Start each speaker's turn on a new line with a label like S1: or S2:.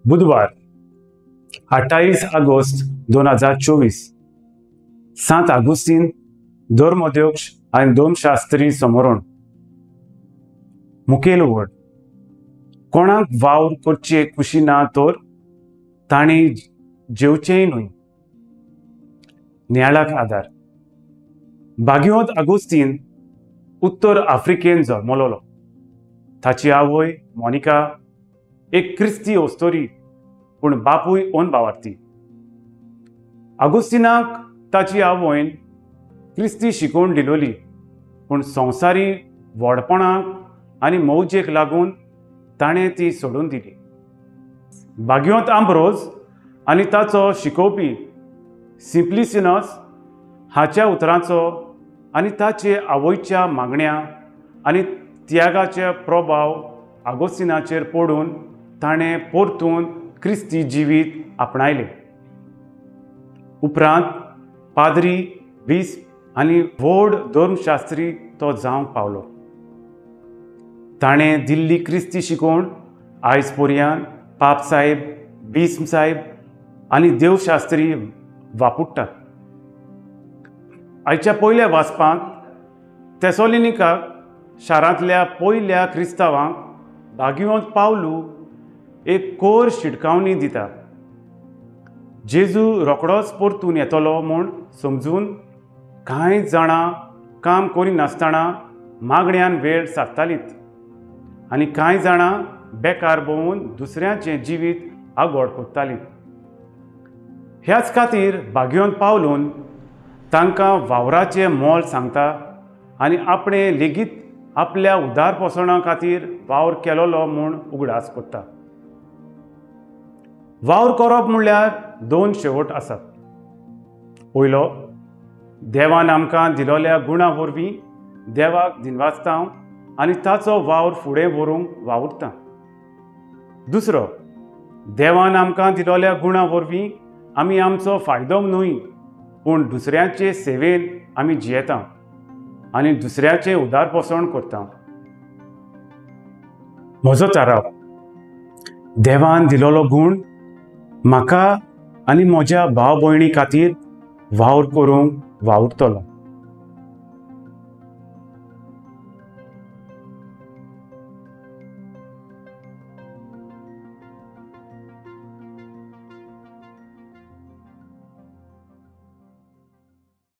S1: बुधवार 28 ऑगस्ट 2024 सांत आगुस्तीन धर्मोध्यक्ष आनी धर्मशास्त्री समरण. मुखेल व्हड कोणाक वावर करचे खुशी ना तर ताणें जेवचेंय न्हय. नियाळाक आदार. भाग्यवंत आगुस्तीन उत्तर आफ्रिकेन जल्मलोलो. ताची आवय मोनिका एक क्रिस्ती ओस्तोरी, पूण बापूय ओन बावार्थी. आगुस्तिनाक ताची आवयन क्रिस्ती शिकोवन दिलोली, पूण संवसारी व्हडपणाक आनी मौजेक लागून ताणें ती सोडून दिली. भाग्यवंत आंब्रोज आनी ताचो शिकोवपी सिंप्लिसिनस हाच्या उतरांचो आनी ताचे आवयच्या मागण्या आनी त्यागाचे प्रभाव आगुस्तिनाचेर पडून ताणें परतून क्रिस्ती जिवीत आपणायलें. उपरांत पाद्री, बिस्प आनी व्हड धर्मशास्त्री तो जावंक पावलो. ताणें दिल्ली क्रिस्ती शिकोवण आयज पर्यंत पाप साहेब, बिस्म साहेब आनी देवशास्त्री वापुडटात. आयच्या पयल्या वाचपांत तेसोलिनिका शारांतल्या पयल्या क्रिस्तांवांक भाग्यवंत पावलू एक कोर शिटकावणी दिता. जेजू रोकडोच परतून येतलो म्हूण समजून कांय जाणां काम करिनासतना मागण्यान वेळ सारतालीत आनी कांय जाणां बेकार भोंवून दुसऱ्यांचें जिवीत आगोड करतालीं. ह्याच खातीर भाग्यवंत पावलून तांकां वावराचें मोल सांगता आनी आपणें लेगीत आपल्या उदारपोसणा खातीर वावर केलोलो म्हूण उगडास करता. वावर करप म्हणल्यार दोन शेवट आसात. पयलो, देवान आमकां दिलोल्या गुणा वरवीं देवाक दिनवासता आनी ताचो वावर फुडें व्हरूंक वावुरता. दुसरो, देवान आमकां दिलोल्या गुणा वरवीं आमी आमचो फायदो न्हय पूण दुसऱ्याचे सेवेन आमी जियेता आनी दुसऱ्याचें उदारपोसण करता. म्हजो थाराव, देवान दिलोलो गूण म्हाका आनी म्हज्या भाव भयणी खातीर वावर करूंक वावुरतलो.